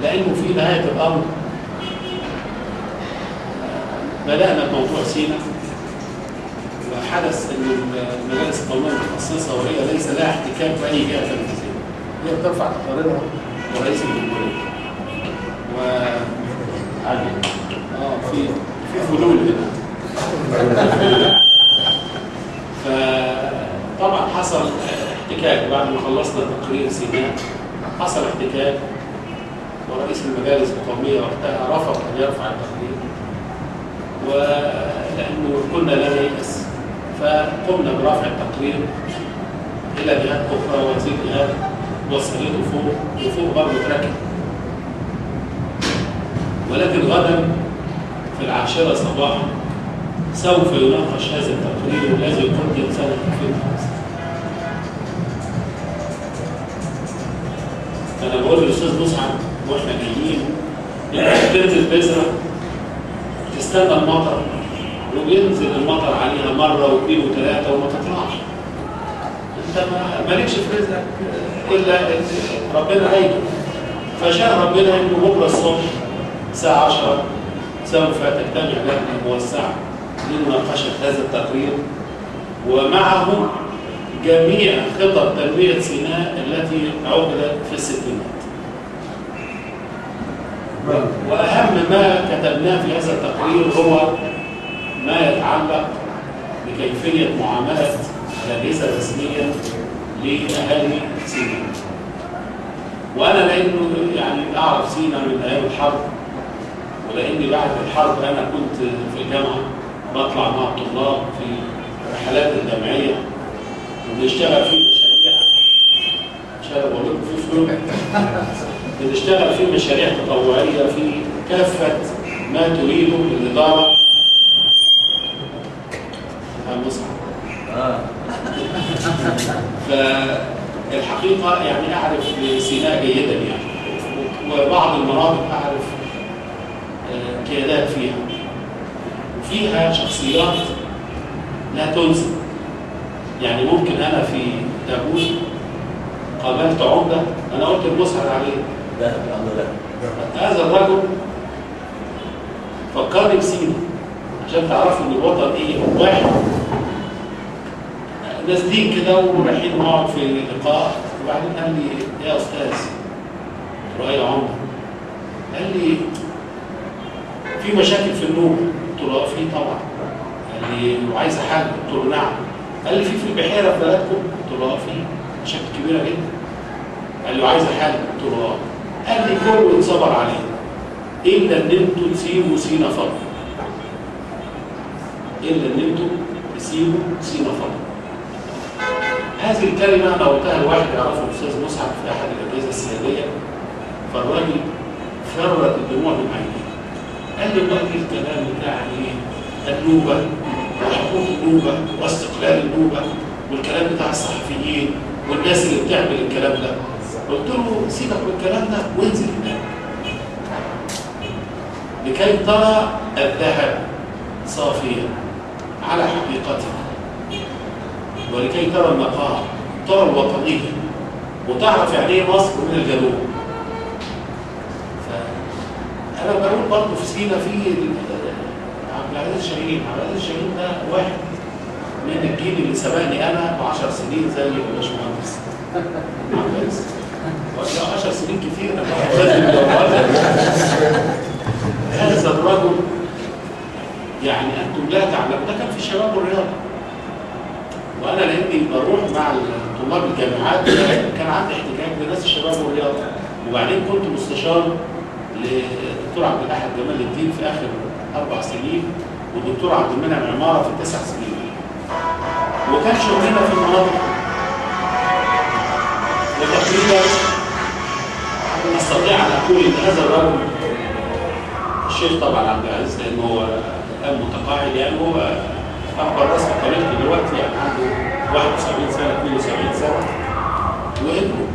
لأنه في نهاية الأمر بدأنا بموضوع سينا، وحدث أن المجالس القومية المتخصصة وهي ليس لها احتكاك بأي جهة تنفيذية، هي بترفع تقاريرها لرئيس الجمهورية. و في فلول هنا. فطبعا حصل احتكاك بعد ما خلصنا تقرير سيناء، حصل احتكاك، ورئيس المجالس القومية وقتها رفض أن يرفع التقرير، ولأنه كنا لا نيأس، فقمنا برفع التقرير إلى جهات أخرى، وهذه الجهات وصلته فوق، وفوق برضه اتركب. ولكن غدا في 10 صباحا سوف يناقش هذا التقرير الذي قدم سنة 2005. أنا بقول للأستاذ مسعد وإحنا جايين، بتنزل بذرة تستنى المطر، وبينزل المطر عليها مرة واثنين وثلاثة وما تطلعش. أنت مالكش في رزقك إلا ربنا عينه. فشاء ربنا إنه بكرة الصبح الساعة 10 سوف تجتمع لجنة موسعة لمناقشة هذا التقرير، ومعه جميع خطط تنمية سيناء التي عقدت في الستينات. وأهم ما كتبناه في هذا التقرير هو ما يتعلق بكيفية معاملة الأجهزة الرسمية لأهالي سيناء. وأنا لأنه يعني أعرف سيناء من أيام الحرب، ولأني بعد الحرب أنا كنت في الجامعة بطلع مع الطلاب في الرحلات الجامعية وبنشتغل في مشاريع، مش أنا بقول لكم في فلوس، بنشتغل في مشاريع تطوعية في كافة ما تريده الإدارة. فالحقيقة يعني أعرف سيناء جيدا يعني، وبعض المناطق أعرف قيادات فيها، وفيها شخصيات لا تنسى. يعني ممكن أنا في دابوس قابلت عمدة، أنا قلت المسعد عليه لا لا، هذا الرجل فكرني بسينا عشان تعرفوا إن الوطن إيه واحد. نازلين كده ورايحين نقعد في لقاء، وبعدين قال لي يا أستاذ، قلت له يا عمدة. قال لي في مشاكل في النوبة؟ قلت له في طبعا. قال لي وعايزة حل؟ قلت له نعم. قال لي في البحيرة في بلدكم؟ قلت له في مشاكل كبيرة جدا. قال لي وعايزة حل؟ قلت له اه. قال لي كله اتصبر عليه إلا إن أنتوا تسيبوا سينا فضل. إلا إن أنتوا تسيبوا سينا فضل. هذه الكلمة أنا قلتها لواحد يعرفه الأستاذ مسعد في أحد الأجهزة السيادية، فالراجل فرت الدموع من عينيه. قال لي بقى إيه الكلام بتاع إيه؟ النوبة وحقوق النوبة واستقلال النوبة والكلام بتاع الصحفيين والناس اللي بتعمل الكلام ده. قلت له سيبك من الكلام ده وانزل هناك لكي ترى الذهب صافيا على حقيقته، ولكي ترى النقاء، ترى الوطنية، وتعرف يعني ايه مصر من الجنوب. فأنا بقول برضه في سينا في عبد العزيز شاهين. عبد العزيز شاهين ده واحد من الجيل اللي سبقني أنا ب10 سنين زي الباشمهندس عبد العزيز. 10 سنين كتير. هذا الرجل يعني أنتم لا تعلمون، ده كان في الشباب والرياضة، وأنا لأني بروح مع طلاب الجامعات كان عندي احتكاك بناس الشباب والرياضة، وبعدين كنت مستشار للدكتور عبد الأحد جمال الدين في آخر 4 سنين، والدكتور عبد المنعم عمارة في 9 سنين، وكان شغلنا في المناطق. وتقريبا أستطيع أن أقول إن هذا الرجل الشيخ طبعا عبد العزيز، لأنه هو الآن متقاعد، يعني هو أكبر راس في طريقته دلوقتي، يعني عنده 71 سنة 72 سنة، وابنه.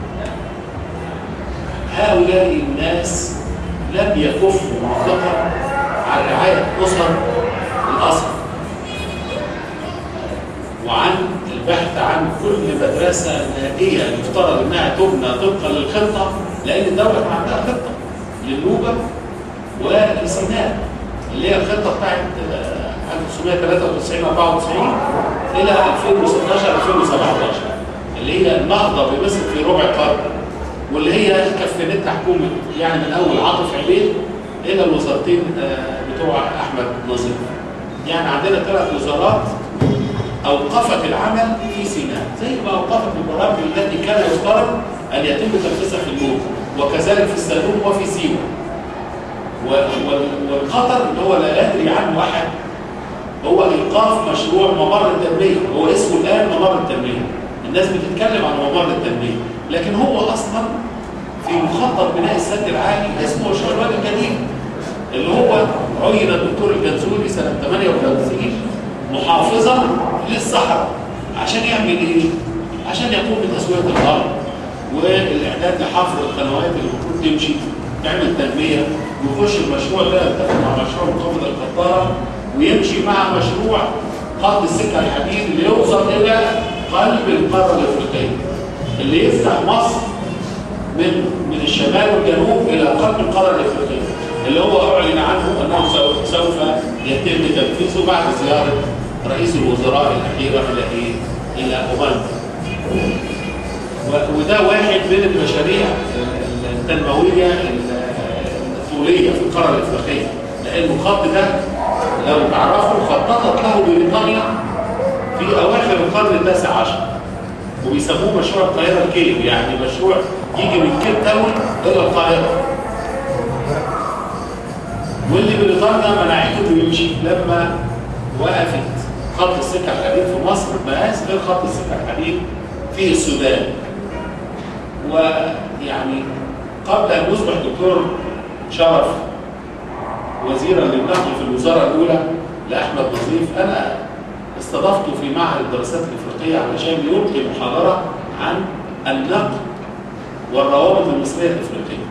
هؤلاء الناس لم يكفوا مطلقا عن رعاية أسر الأسر، وعن البحث عن كل مدرسة نائية يفترض أنها تبنى طبقا للخطة، لأن الدولة كان عندها خطة. للنوبه ولسيناء، اللي هي الخطة بتاعت 1993 94 الى 2016 2017، اللي هي النهضة بمصر في ربع قرن، واللي هي كفنتها حكومة يعني من اول عاطف عبيد الى الوزارتين بتوع احمد نظيف. يعني عندنا 3 وزارات اوقفت العمل في سيناء، زي ما اوقفت البرامج التي كان يفترض ان يتم تنفيذها في النوبة، وكذلك في السلوم وفي سيوه. والخطر اللي هو لا يدري عنه احد هو ايقاف مشروع ممر التنمية. هو اسمه الان ممر التنمية، الناس بتتكلم عن ممر التنمية، لكن هو اصلا في مخطط بناء السد العالي اسمه مشروع الوادي الجديد، اللي هو عين الدكتور الجنزوري سنة 58 محافظا للصحراء عشان يعمل ايه؟ عشان يقوم بتسويه الارض والاعداد لحفر القنوات اللي المفروض تمشي تعمل تنمية، ويخش المشروع ده يتفق مع مشروع مخفض القطاره، ويمشي مع مشروع خط السكة الحديد اللي يوصل الى قلب القارة الافريقية، اللي يفتح مصر من الشمال والجنوب الى قلب القارة الافريقية، اللي هو اعلن عنه انه سوف يتم تنفيذه بعد زيارة رئيس الوزراء الاخيرة الى ايه؟ الى اوغندا. وده واحد من المشاريع التنموية الطوليه في القارة الافريقية، لانه الخط ده لو تعرفوا خططت له بريطانيا في اواخر القرن التاسع عشر، وبيسموه مشروع القاهرة الكيب، يعني مشروع يجي من كيب تاون الى القاهرة. واللي بريطانيا منعته انه يمشي لما وقفت خط السكة الحديد في مصر، مقاس غير خط السكة الحديد في السودان. ويعني قبل ان يصبح دكتور شرف وزيرا للنقل في الوزارة الاولى لاحمد نظيف، انا استضفته في معهد الدراسات الافريقية علشان يلقي محاضرة عن النقل والروابط المصرية الافريقية.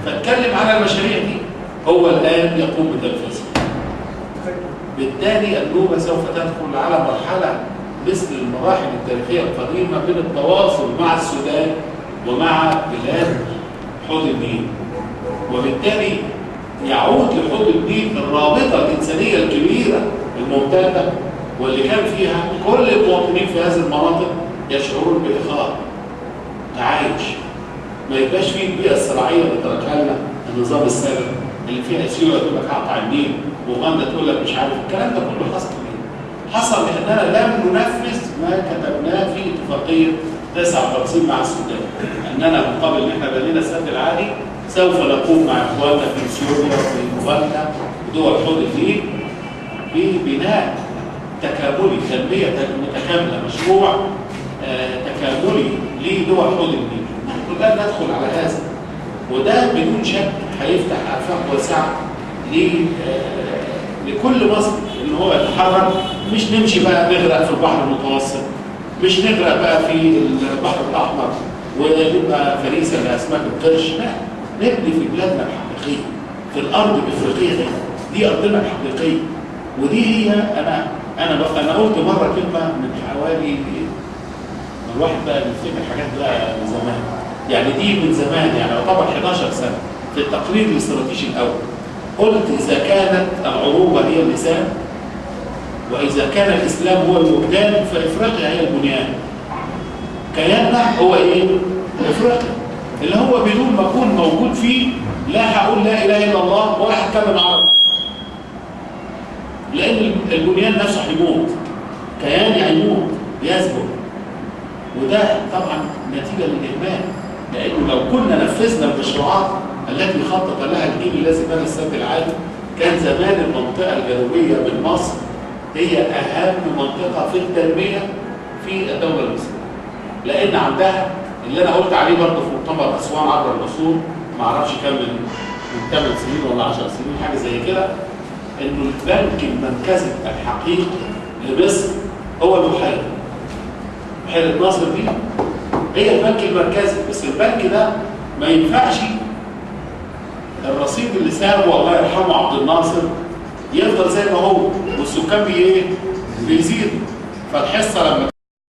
فاتكلم على المشاريع دي، هو الان يقوم بتنفيذها. بالتالي النوبة سوف تدخل على مرحلة مثل المراحل التاريخية القديمة من التواصل مع السودان ومع بلاد حوض النيل، وبالتالي يعود لحوض النيل الرابطة الانسانية الكبيرة الممتدة، واللي كان فيها كل المواطنين في هذه المناطق يشعرون بالاخاء، تعايش، ما يبقاش فيه البيئة الصراعيه اللي تركها لنا النظام السابق، اللي فيها اثيوبيا تقول لك هقطع النيل، واوغندا تقول لك مش عارف. الكلام ده كله حصل ليه؟ حصل لاننا لم ننفذ ما كتبناه في اتفاقية 59 مع السودان، اننا مقابل ان احنا بنينا السد العالي سوف نقوم مع اخواننا في اثيوبيا وفي اوغندا ودول حوض النيل ببناء تكاملي، تنمية متكاملة، مشروع تكاملي لدول حوض النيل. نحن الان ندخل على هذا، وده بدون شك هيفتح افاق واسعة لكل مصر ان هو يتحرك، مش نمشي بقى نغرق في البحر المتوسط، مش نغرق بقى في البحر الاحمر ونبقى فريسة لاسماك القرش، لا، نبني في بلادنا الحقيقية، في الارض الافريقية دي ارضنا الحقيقية. ودي هي انا قلت مرة كلمة من حوالي، الواحد بقى بيفتكر حاجات بقى من زمان، يعني دي من زمان، يعني يعتبر 11 سنة في التقرير الاستراتيجي الاول، قلت اذا كانت العروبة هي اللسان، واذا كان الاسلام هو الوجدان، فافريقيا هي البنيان. كياننا هو ايه؟ افريقيا، اللي هو بدون ما اكون موجود فيه لا هقول لا اله الا الله ولا هتكلم عربي، لان البنيان نفسه هيموت، كياني هيموت، يزبل. وده طبعا نتيجة للاهمال، لانه لو كنا نفذنا المشروعات التي خطط لها الجيل الذي بنى السد العالي، كان زمان المنطقة الجنوبية من مصر هي اهم منطقة في التنمية في الدولة المصرية، لان عندها اللي انا قلت عليه برضه في مؤتمر اسوان عبر العصور، ما اعرفش كام من 8 سنين ولا 10 سنين حاجة زي كده، انه البنك المركزي الحقيقي لمصر هو البحيرة. بحيرة ناصر دي هي البنك المركزي، بس البنك ده ما ينفعش الرصيد اللي سابه الله يرحمه عبد الناصر يفضل زي ما هو، والسكان بيزيد، فالحصه لما